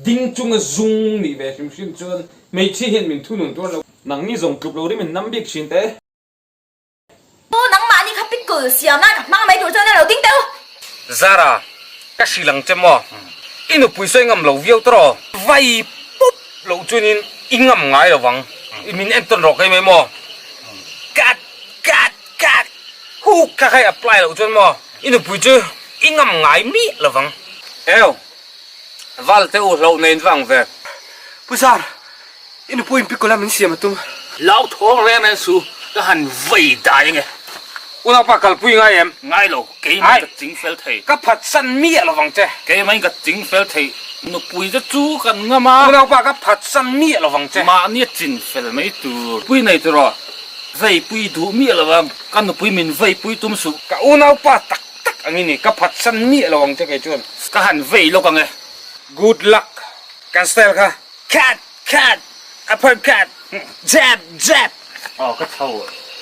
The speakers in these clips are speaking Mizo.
Ding chunga zung nih ve hrim hrim chuan hmeichhia hian min thunun tuar lo. Nangni zawng tluk lo rim in nam bik thin te. Pu nangmahni kha pickle siam nan ka hmang mai tur chuan a lo ding teh u. Zara, ka hrilh ang che maw? I nupui sawi ngam lo viau tawh rawh. Vai pup loh chuanin i ngam ngai lo vang. I min entawn rawh kei mai maw? Cut! Cut! Cut! Hook kha kha i apply loh chuan maw i nupui chu i ngam ngai miah lo vang. Eu! Val te u hlauh nei in vang ve. Pu Zar, i nupui in pickle a min siam a tum. Lau thawng reng reng su, ka han vei dai ange. Unaupa kalpui ngai em? Ngai lo, keimah ka ching fel thei. Ka phatsan miah lo vang che. Keimah ka ching fel thei, nupui te chu kan ngam a. Unaupa ka phatsan miah lo vang che. Mahni a chin fel mai tur. Pui nei tur aw, veipui duh miah lo vang, ka nupui min veipui tum suh. Ka unaupa tak tak ang i ni, ka phatsan miah lo ang che kei chuan. Ka han vei lawk ang e. Good luck. Kan style kha cut cut upper cut jab jab. Aw ka chho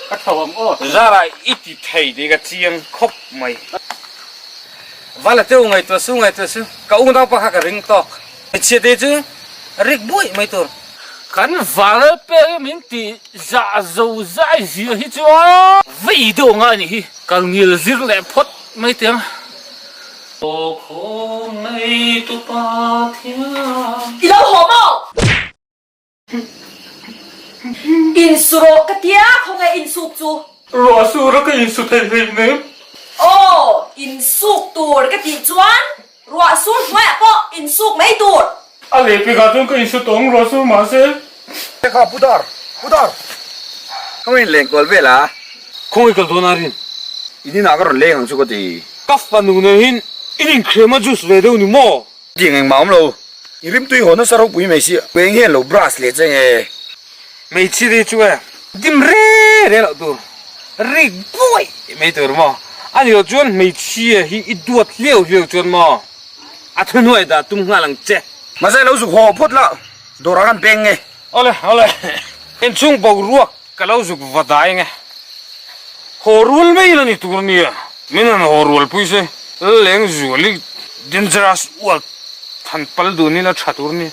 ka chho ang aw. Zara i ti thei tih ka chiang khawp mai. Vala te u ngaihtuah su ngaihtuah su ka unaupa kha ka ring tawk. Hmeichhia te chu rik buaih mai tur. Kan vanral pek hi min ti zah zo zai zia hi chu a. Vei deuh anga a nih hi. Kal ngil zir leh phawt mai teh ang. Aw khawm nei tu pa thiam. I lo haw maw? Insu rawh ka tia khawnge insuk chu. Ruah sur a ka insu thei hlei nem. Aw insuk tur ka tih chuan Ruah sur hnuaiah pawh insuk mai tur. A lehpekah chuan ka insu tawng ruah sur mahse. Kha Pu Dar! Pu Dar! Ka rawn inleng kual vel a. Khawngaih kal dawn a rin. In inah ka rawn leng ang chu ka ti. Ka fanu nen hin in inkhriam a juice ve deuh ni maw? Tiang engmah awm lo. I rimtui haw nasa ropui mai sia. Eng hian lo brush leh che nge? Hmeichhia te chu e dim re re loh tur, rik buai mai tur maw? A nih loh chuan hmeichhia hi i duat hliau hliau chuan maw a thuhnuai dah tum nghal ang che. Mahse lo zuk haw phawt la, dawrah khan peng nge? Awle awle, inchhung boruak ka lo zuk va dai nge. Haw rual mai la ni tur nia, min han haw rual pui se, leng zuali dangerous ual than pal dun ila tha tur nia.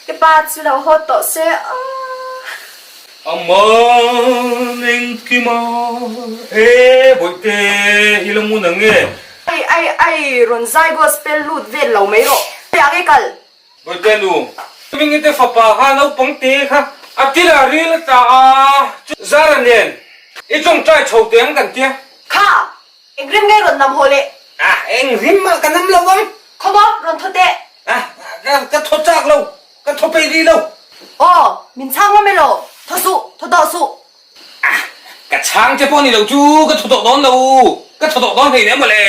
Ka pa chu lo haw tawh se aw. Aman engkima e bawihte i la ngun ang e. Ai ai ai rawn zai gospel lut vel lo mai rawh. Piang e kal. Bawihte nu. Hming te fapa kha naupang te kha a til a ril a tla a chu Zara nen i tawngtai chho teh ang kan tia. Kha Eng rim nge rawn nam haw leh? A, eng rim ah ka nam lo ang. Khaw maw, rawn thaw teh. A, ka, ka thaw chak lo, ka thaw peih rih lo. Aw, min chhang ngam elaw? Thaw suh, thaw tawh suh. A, ka chhang che pawh ni lo chu, ka thaw tawh dawn lo, ka thaw tawh dawn hleinem emaw le.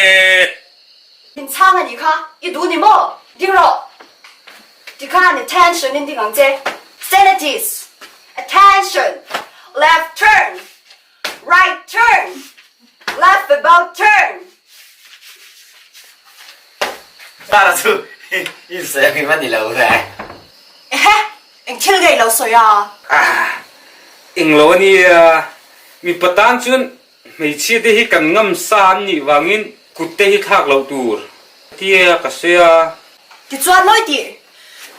Min chhang a nih kha, i duh ni maw? Ding rawh. Tikhan attention in ding ang che. Sanities. Attention. Left turn. Right turn, left about turn. Tara chu in sawi ang em a ni lo ve. Ehe, eng thil nge i lo sawi a? Ah, eng lo a nia. Mipa tan chuan hmeichhia te hi kan ngam sa an nih vangin kut te hi thlak loh tur tia ka sawi a. Tichuan mawi tih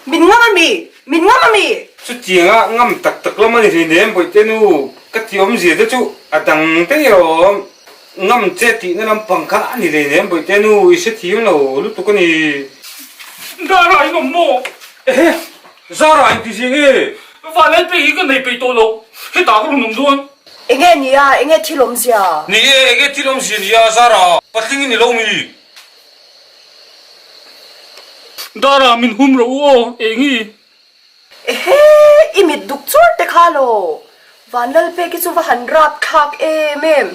Min ngam a mi? Min ngam a mi? Chutianga ngam tak tak lam a ni hleinem Bawihte nu, ka ti awmzia te chu a dang daih alawm. Ngam che tihna lampang kha a ni hleinem Bawihte nu, i hrethiam lo lutuk a ni. Zara in awm maw? Ehe, Zara in ti zing e! Vanlai pek hi ka nei peih tawh lo, hetah ka rawn awm dawn. Enge nia, enge thil awmzia? Ni e, enge thil awmzia nia Zara, patling i ni lo mi? Dara min hum rawh u aw, eng i? Ehe, i mit duk chur te kha lo. Vanlalpek hi chu va han rap thlak em em.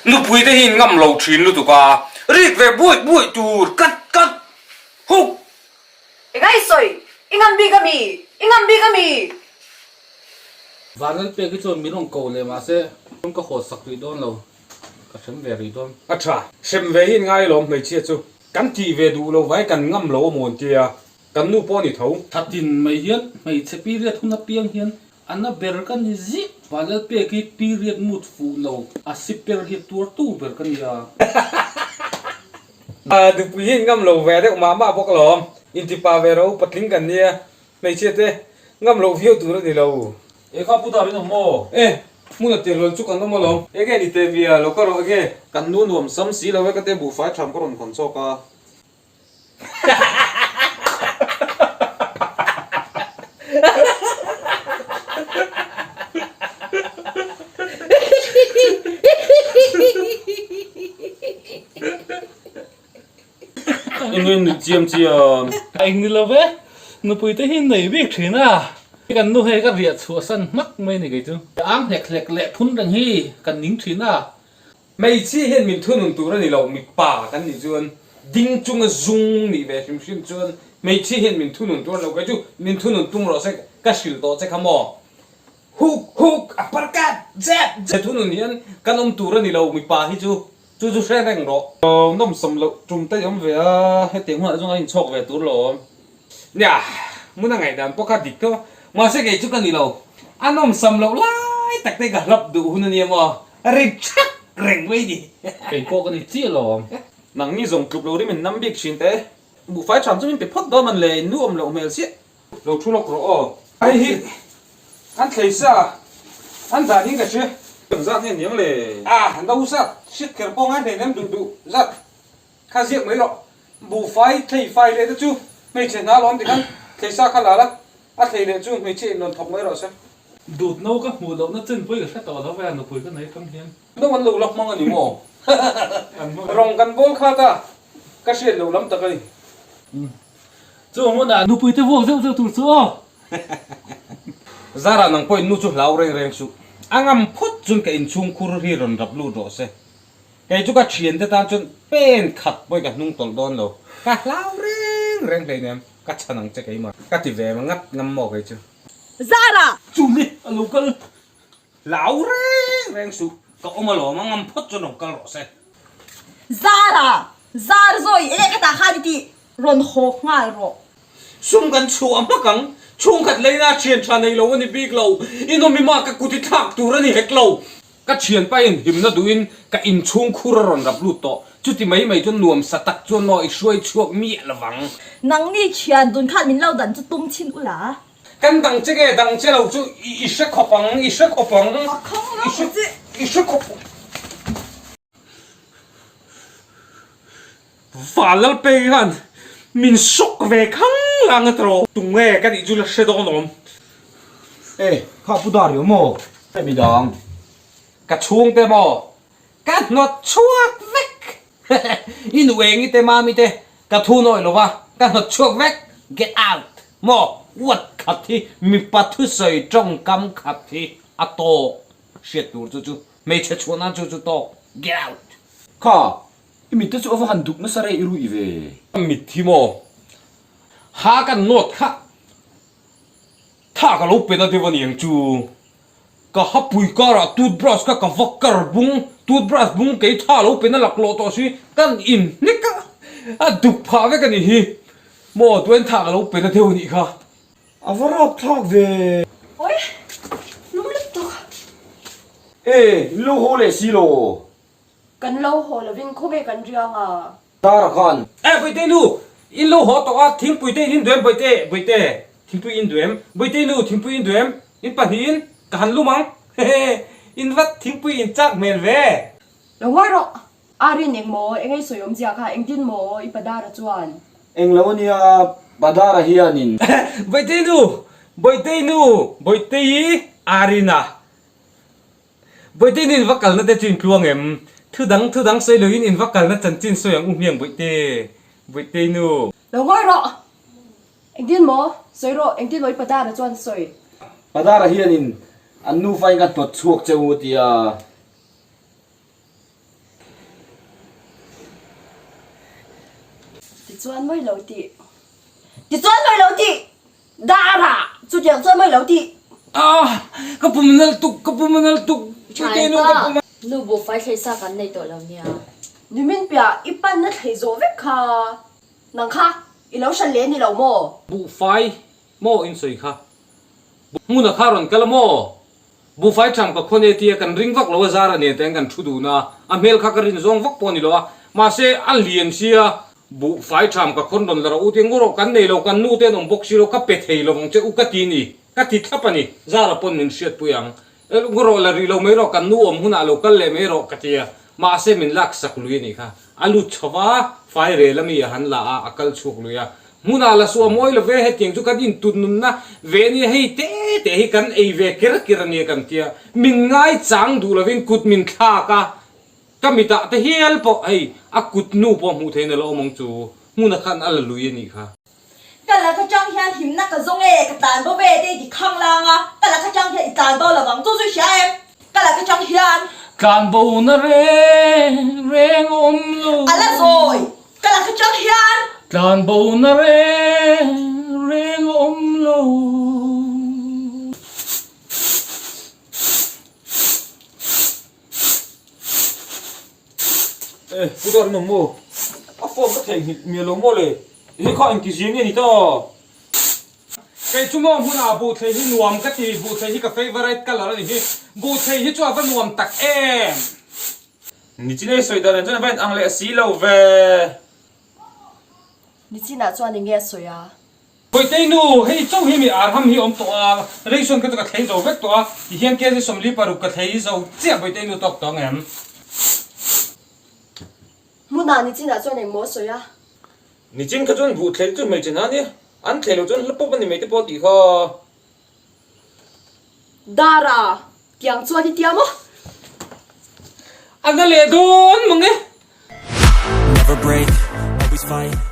Nupui te hi in ngam lo thin lutuk a, rik ve buaih buaih tur kat kat huk. Engai sawi, i ngam bik a mi? I ngam bik a mi? Vanlalpek hi chuan min rawn ko leh mahse, ka haw sak rih dawn lo. Ka hrem ve rih dawn. A tha. Hrem ve hi in ngai lawm hmeichhia chu. Kan tih ve duh lo vai kan ngam lo a mawn tia. Kan nu pawh a ni tho. Thatin mai hian hmeichhe period hun apiang hian a na ber ka ni zip. Vanlalpek hi period mut fuh lo a si per hi tuartu ber ka nia. Nupui hi in ngam lo ve deuh mah mah bawk alawm. Intipa ve ro patling kan nia, hmeichhia te ngam loh viau tur a ni lo. E kha pu dar in awm maw? E, hmun a tir hlawl chu kan awm alawm. Enge ni te mia, lo ka rawh enge? Kan nu nuam sam si lo e ka te buhfai tham ka rawn khawn chawk a. Engin nuih chiam chiam. Eng ni lo ve, nupui te hi nei bik thin a. Kan nu hei ka riah chhuah san hmak mai ni kei chu. Ang hlek hlek leh phun reng hi kan ning thin a. Hmeichhia hian min thunun tur a ni lo, mipa kan nih chuan ding chunga zung nih ve hrim hrim chuan hmeichhia hian min thunun tur a ni lo, kei chu min thunun tum rawh se ka hrilh tawh che kha maw? Hook hook a parkat jab jab thunun hian kan awm tur a ni lo mipa hi chu chu chu hre reng rawh. Nawmsam loh tum te i awm ve a, hetiang hunah chuan a inchhawk ve tur lawm. Nia, hmun a ngaihdan pawh kha dik tho a, mahse kei chu ka ni lo. A nawmsam loh lai tak te ka hlap duh hun a nia maw, ri thak reng mai ni. Kei pawh ka ni chiah lawm. Nangni zawng tluk lo rim in nam bik thin te. Buhfai tham chu min pe phawt dawn man le, in nu awm loh hmel chiah. Lo thu lawk rawh aw. Hei hi an thlei sa an dan in ka hria. Kan zat nge niang le? A, no zat hriat kher pawh ngai hleinem duh duh zat. Kha ziak mai rawh. Buhfai thlei fai leh te chu hmeichhe hna lawm tikhan thlei sa kha la la, a thlei leh chu hmeichhia in rawn thawk mai rawh se. Dut no ka hmuh lohna chin pawh i ka hre tawh lo ve a, nupui ka nei atang hian. No an lo la hmang a ni maw? Rawng kan bawl kha ta, ka hriat loh lam tak a ni. Chu hmunah nupui te vuak zeuh zeuh tur chu aw. Zara nang pawhin nu chu hlau reng reng suh. A ngam phawt chuan ka inchhung khur hi rawn rap lut rawh se. Kei chu ka thiante tan chuan pen khat pawhin ka hnung tawlh dawn lo. Ka hlau reng reng hleinem, ka chhan ang che keimah. Ka ti ve ngat ngam maw kei chu. Zara! Chu ni a lo kal. Hlau reng reng suh, ka awm alawm a ngam phawt chuan rawn kal rawh se. Zara! Zar zawi enge khatah khan i tih? Rawn haw nghal rawh. Sum kan chhuah hmak ang, chhungkhat leina thian tha nei lo a ni bik lo, inawmima ka kut i thlak tur a ni hek lo. Ka thianpa in hlimna duhin ka inchhung khur a rawn rap lut tawh, chuti mai mai chuan nuam sa tak chuan maw i hruai chhuak miah lovang. Nangni thian dun khan min lo dan chu tum thin ula. Kan dang che nge dang che lo chu i hre khawp ang, i hre khawp ang, i hre i hre khawp. Vanlalpeki khan min shock ve khang lang a tawh. Tunge ka nih chu la hre dawn awm. E, kha pu Dario maw? Hei midang. Ka chhungte maw? Ka hnawt chhuak vek. I nu engi te mami te ka thu nawi lo va, ka hnawt chhuak vek. Get out! Maw? Uat khat hi mipa thusawi tawngkam khat hi a tawk hriat tur chu chu hmeichhe chhuah nan chu chu tawk. Get out! Kha, I mit te chu a va han duk nasa rei i ruih ve. Ka mit hi maw? Ha ka nawt kha tha ka lo pe na deuh a niang chu. Ka hapui karah toothbrush kha ka va kar bung, toothbrush bung kei tha lo pe na laklawh tawh si kan in hnek a, a duk phah vek a nih hi. Maw tuain tha ka lo pe na deuh a nih kha. A va rap thlak ve. Oi, lum lutuk. E, in lo haw leh si lo. Kan lo haw lovin khawnge kan riang a? Tara khan. Eh Bawihte nu, in lo haw tawh a, thingpui te in induem Bawihte, Bawihte, thingpui in duem, Bawihte nu, thingpui in duem, in pahnihin ka han lum ang, hehe, in vat thingpui in chak hmel ve. Lo ngawi rawh, Arin eng maw, eng ei sawi awmzia kha, engtin maw i Padara chuan? Eng lo ania, Padara hianin. Bawihte nu, Bawihte nu, Bawihte i Arina. Bawihte in in va kalna te chu in tluang em? Thu dang thu dang sawi loin in va kalna chanchin sawi ang u hmiang Bawihte, Bawihte nu. Lo ngawi rawh! Engtin maw? Sawi rawh, engtin maw i Padara chuan sawi? Padara hianin an nufa in ka hnawt chhuak che u a ti a. Tichuan mawi lo tih. Tichuan mawi lo tih! Dara! Chutiang chuan mawi lo tih. Ah! Ka pum nal tuk, ka pum a nal tuk. Chute nu ka pum a. Nu buhfai thlei sa kan nei tawh lo nia. Nimin piah i panna thlei zawh vek kha. Nang kha i lo hran leh ni lo maw? Buhfai maw in sawi kha. Hmuna kha rawn kal a maw? Buhfai tham ka khawn e tia kan ring vak lo a zar a nen te an kan thu dun a, a hmel kha ka rin zawng vak pawh a ni lo a, mahse a lian sia. Buhfai ṭham ka khawn rawn la rawh u ti ngawr rawh, kan nei lo, kan nu te an awm bawk si lo, ka pe thei lo vang che u ka ti ni, ka ti thlap a ni, Zara pawn min hriatpui ang. Ngawr rawh la rih lo mai rawh, kan nu awm hunah lo kal leh mai rawh ka ti a, mahse min lak sak lui a nih kha. A lut chho va, fai rel ami a han la a, a kal chhuak lui a. Hmunah la suah mawi lo ve, hetiang chu kan intut nunna ve nia, hei te te hi kan ei ve ker ker a nia kan ti a, min ngaichang duh lovin kut min thlak a, Ka mitah te hial pawh hei a kut nu pawh hmuh theihna la awm ang chu, hmuna khan a la lui a nih kha. Ka lak atang hian himna ka zawng e, ka tlan bo ve te i ti khang lang a, ka lak atang hian i tlan bo lo vang chu chu i hria em? Ka lak atang hian. Tlan bo na reng reng a awm lo. A la zawi, ka lak atang hian. Tlan bo na reng reng a awm lo. Eh, pu dawr nung mu. A phone ka theihnghilh mial lo maw le. Hei kha engti zia nge ni ta? Kei chu maw hmunah buhthei hi nuam ka ti, buhthei hi ka favourite colour a ni hi. Buhthei hi chu a va nuam tak em! Nichinei sawi dan ah chuan a va inang leh si lo ve. Nichinah chuan enge a sawi a? Bawitei nu, hei chauh hi mi arham hi awm tawh a, ration kha chu ka thlei zo vek tawh a, tihian kg 46 ka thlei zo chiah Bawitei nu tawk tawh ang em? Hmunah nichinah chuan engmaw a sawi a? Nichin kha chuan buh thlei chu hmeichhe hna nia, an thlei loh chuan hla pawp a ni mai te pawh a tih kha. Dara, tiang chuan i tia maw? A na leh dawn mang e. Never break, always fight.